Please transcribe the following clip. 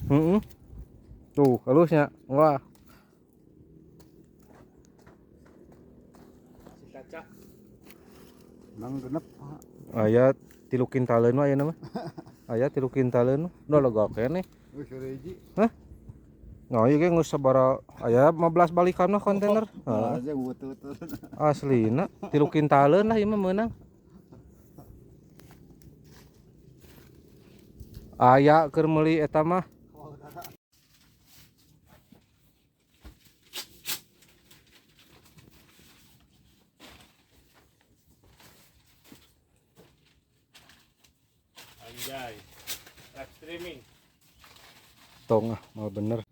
Heeh. Tuh, halusnya. Wah. Si kaca. Nang genep. Aya 3 kintaleun mah ayeuna mah. Aya 3 kintaleun. Udah lega keneh. Wih, sore hiji. Hah? Nah, ieu ge geus sabaraha aya 15 balikan mah kontainer. Heeh. Aja betul-betul. Aslina 3 kintaleun lah ieu mah meunang. Aya keur meuli eta mah. Anjay. Live streaming. Tong ah, mau bener.